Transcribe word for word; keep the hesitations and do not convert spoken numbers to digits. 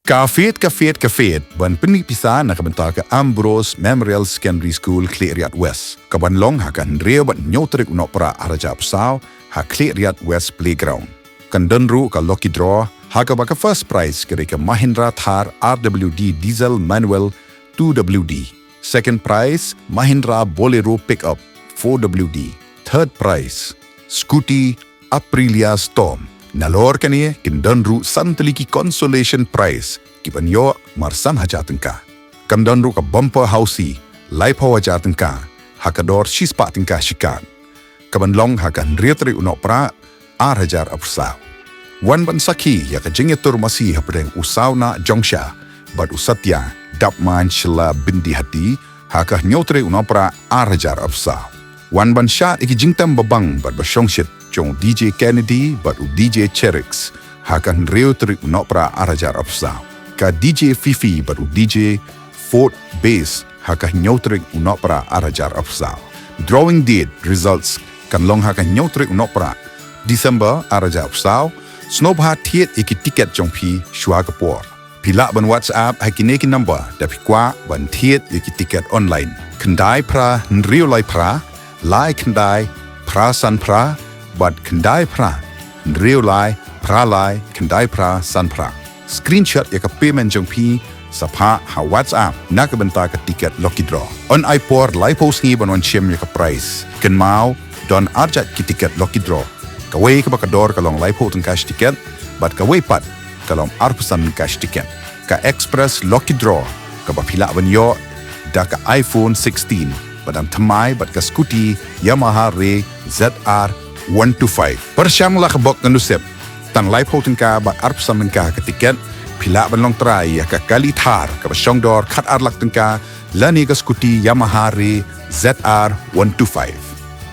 Ka Fete, ka Fete, ka Fete ban pynmih pisa na ka bynta ka Ambrose Memorial Secondary School, Khliehriat West, ka ban long ha ka hynriew bad hynñiew tarik u Nohprah ar hajar arphew saw ha Khliehriat West Playground. Kan don ruh ka lucky draw ha kaba ka first prize ka dei ka Mahindra Thar R W D diesel manual two W D, second prize Mahindra Bolero pickup four W D, third prize scooty Aprilia Storm. Nalor kane kin don ruh san tylli ki consolation prize ki ban ïoh mar san hajar tyngka. Kan don ruh ka bumper housie laiphew hajar tyngka ha ka dor shispah tyngka shi card, ka ban long ha ka hynriew tarik u Nohprah ar hajar arphew saw. Wan ban sakhi ïa ka jingïatur masi hapdeng u Sawna Jongsha bad u Satya Dapman Shylla Byndihati ha ka hynñiew tarik u Nohprah ar hajar arphew saw. Wan ban shad ïa ki jingtem babang bad bashongshit jong u D J Kennedy bad u D J Cherix ha ka hynriew tarik u Nohprah ar hajar arphew saw. Ka D J Fifi bad u D J Fort Bass ha ka hynñiew tarik u Nohprah ar hajar arphew saw. Drawing date results kan long ha ka hynñiew tarik u Nohprah December ar hajar arphew saw. Sngewbha thied ïa ki tiket jong phi shuwa ka por. Phi lah ban WhatsApp ha kine ki number da phi kwah ban thied ïa ki tiket online: khyndai phra hynriew lai phra lai khyndai phra san phra bad khyndai phra hynriew lai phra lai khyndai phra san phra. Screenshot ïa ka payment jong phi sa phah ha WhatsApp na ka bynta ka tiket lucky draw. Yn ai por laiphew sngi ban wan shim ïa ka prize. Kynmaw, don arjait ki tiket lucky draw. Kawei kaba ka dor ka long laiphew tyngka shi tiket bad kawei pat ka long arphew san tyngka shi tiket. Ka Express Lucky Draw kaba phi lah ban ïoh da ka iPhone sixteen ba dang thymmai bad ka scooty Yamaha Ray Z R one two five. Pyrshang la ka bok ngan nusep, tang laiphew tyngka bad arphew san tyngka ka tiket, phi lah ban long trai ïa ka kali Thar kaba shong dor khat ar lak tyngka lane ka scooty Yamaha Ray Z R one two five.